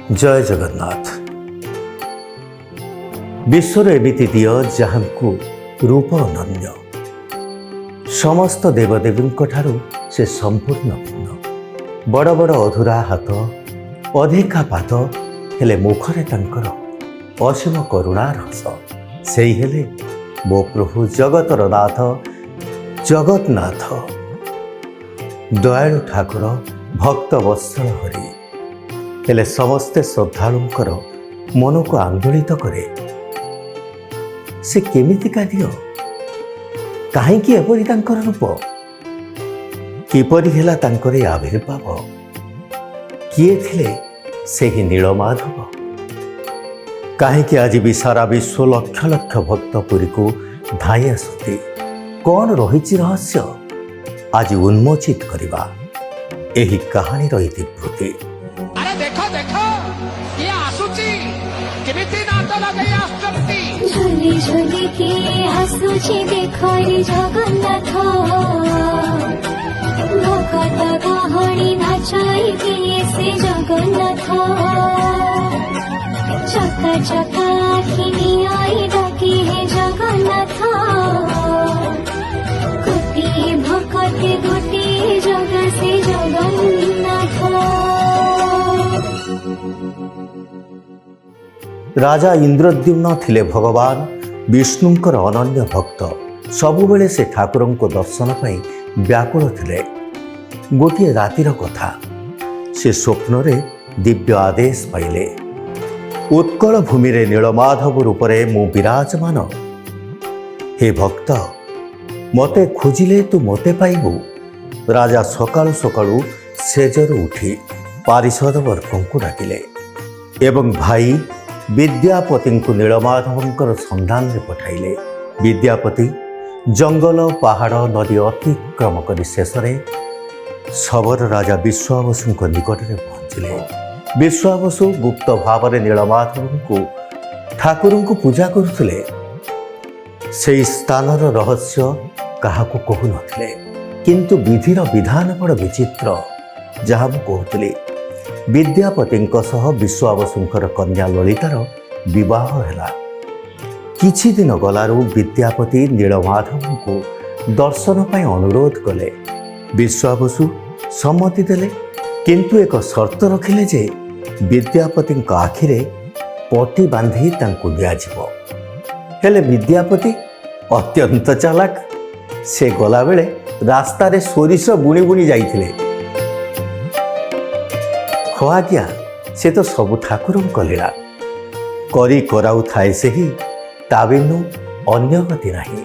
ଜୟ ଜଗନ୍ନାଥ। ବିଶ୍ୱର ଏମିତି ଦିଅ ଯାହାଙ୍କୁ ରୂପ ଅନନ୍ୟ, ସମସ୍ତ ଦେବଦେବୀଙ୍କ ଠାରୁ ସେ ସମ୍ପୂର୍ଣ୍ଣ ଭିନ୍ନ। ବଡ଼ ବଡ଼ ଅଧୁରା ହାତ, ଅଧିକା ପାଦ, ହେଲେ ମୁଖରେ ତାଙ୍କର ଅସୀମ କରୁଣାର ହସ। ସେଇ ହେଲେ ମୋ ପ୍ରଭୁ ଜଗତର ନାଥ ଜଗନ୍ନାଥ, ଦୟାଳୁ ଠାକୁର, ଭକ୍ତ ବତ୍ସଳ ହରି। ହେଲେ ସମସ୍ତେ ଶ୍ରଦ୍ଧାଳୁଙ୍କର ମନକୁ ଆନ୍ଦୋଳିତ କରେ, ସେ କେମିତିକା ଦିଅ? କାହିଁକି ଏପରି ତାଙ୍କର ରୂପ? କିପରି ହେଲା ତାଙ୍କର ଏ ଆବିର୍ଭାବ? କିଏ ଥିଲେ ସେହି ନୀଳମାଧବ? କାହିଁକି ଆଜି ବି ସାରା ବିଶ୍ୱ ଲକ୍ଷ ଲକ୍ଷ ଭକ୍ତ ପୁରୀକୁ ଧାଇଁ ଆସନ୍ତି? କ'ଣ ରହିଛି ରହସ୍ୟ? ଆଜି ଉନ୍ମୋଚିତ କରିବା ଏହି କାହାଣୀର ଇତିବୃତ୍ତି। ଆରେ ଦେଖ ଦେଖ, କିଏ ଆସୁଛି! କେମିତି ନାଚ ଲଗେଇ ଆସୁଛନ୍ତି! ଝୁଲି ଝୁଲିକି ଆସୁଛି ଦେଖରେ ଜଗନ୍ନାଥ, ଭକତ ଗହଳି ନାଚାଇ ଦିଏ ସେ ଜଗନ୍ନାଥ। ଚକା ଚକା ଆଖି ନିଆଇ ଡାକେ ହେ ଜଗନ୍ନାଥ। ଗୋଟିଏ ଭକତେ ଗୋଟିଏ ଜଗା ସେ ଜଗନ୍ନାଥ। ରାଜା ଇନ୍ଦ୍ରଦ୍ୟୁମ୍ନ ଥିଲେ ଭଗବାନ ବିଷ୍ଣୁଙ୍କର ଅନନ୍ୟ ଭକ୍ତ। ସବୁବେଳେ ସେ ଠାକୁରଙ୍କ ଦର୍ଶନ ପାଇଁ ବ୍ୟାକୁଳ ଥିଲେ। ଗୋଟିଏ ରାତିର କଥା, ସେ ସ୍ୱପ୍ନରେ ଦିବ୍ୟ ଆଦେଶ ପାଇଲେ, ଉତ୍କଳ ଭୂମିରେ ନୀଳମାଧବ ରୂପରେ ମୁଁ ବିରାଜମାନ। ହେ ଭକ୍ତ, ମୋତେ ଖୋଜିଲେ ତୁ ମୋତେ ପାଇବୁ। ରାଜା ସକାଳୁ ସକାଳୁ ଶେଯରୁ ଉଠି ପାରିଷଦ ବର୍ଗଙ୍କୁ ଡାକିଲେ ଏବଂ ଭାଇ ବିଦ୍ୟାପତିଙ୍କୁ ନୀଳମାଧବଙ୍କର ସନ୍ଧାନରେ ପଠାଇଲେ। ବିଦ୍ୟାପତି ଜଙ୍ଗଲ, ପାହାଡ଼, ନଦୀ ଅତିକ୍ରମ କରି ଶେଷରେ ଶବର ରାଜା ବିଶ୍ୱାବସୁଙ୍କ ନିକଟରେ ପହଞ୍ଚିଲେ। ବିଶ୍ୱାବସୁ ଗୁପ୍ତ ଭାବରେ ନୀଳମାଧବଙ୍କୁ ଠାକୁରଙ୍କୁ ପୂଜା କରୁଥିଲେ। ସେହି ସ୍ଥାନର ରହସ୍ୟ କାହାକୁ କହୁନଥିଲେ। କିନ୍ତୁ ବିଧିର ବିଧାନ ବଡ଼ ବିଚିତ୍ର, ଯାହା ମୁଁ କହୁଥିଲି। ବିଦ୍ୟାପତିଙ୍କ ସହ ବିଶ୍ୱାବସୁଙ୍କର କନ୍ୟା ଲଳିତାର ବିବାହ ହେଲା। କିଛି ଦିନ ଗଲାରୁ ବିଦ୍ୟାପତି ନୀଳମାଧବଙ୍କୁ ଦର୍ଶନ ପାଇଁ ଅନୁରୋଧ କଲେ। ବିଶ୍ୱାବସୁ ସମ୍ମତି ଦେଲେ, କିନ୍ତୁ ଏକ ସର୍ତ୍ତ ରଖିଲେ ଯେ ବିଦ୍ୟାପତିଙ୍କ ଆଖିରେ ପଟି ବାନ୍ଧି ତାଙ୍କୁ ନିଆଯିବ। ହେଲେ ବିଦ୍ୟାପତି ଅତ୍ୟନ୍ତ ଚାଲାକ। ସେ ଗଲାବେଳେ ରାସ୍ତାରେ ସୋରିଷ ବୁଣି ବୁଣି ଯାଇଥିଲେ। ହଁ ଆଜ୍ଞା, ସେ ତ ସବୁ ଠାକୁରଙ୍କ ଲୀଳା। କରି କରାଉଥାଏ ସେହି, ତା ବିନୁ ଅନ୍ୟ ଗତି ନାହିଁ।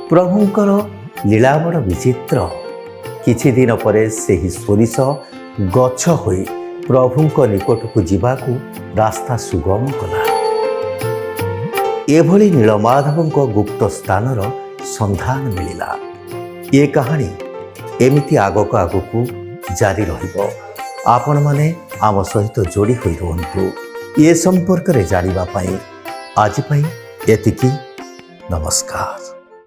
ପ୍ରଭୁଙ୍କର ଲୀଳା ବଡ଼ ବିଚିତ୍ର। କିଛି ଦିନ ପରେ ସେହି ସୋରିଷ ଗଛ ହୋଇ ପ୍ରଭୁଙ୍କ ନିକଟକୁ ଯିବାକୁ ରାସ୍ତା ସୁଗମ କଲା। ଏଭଳି ନୀଳମାଧବଙ୍କ ଗୁପ୍ତ ସ୍ଥାନର ସନ୍ଧାନ ମିଳିଲା। ଏ କାହାଣୀ ଏମିତି ଆଗକୁ ଆଗକୁ ଜାରି ରହିବ। ଆପଣମାନେ ଆମ ସହିତ ଯୋଡ଼ି ହୋଇ ରୁହନ୍ତୁ ଏ ସମ୍ପର୍କରେ ଜାଣିବା ପାଇଁ। ଆଜି ପାଇଁ ଏତିକି। ନମସ୍କାର।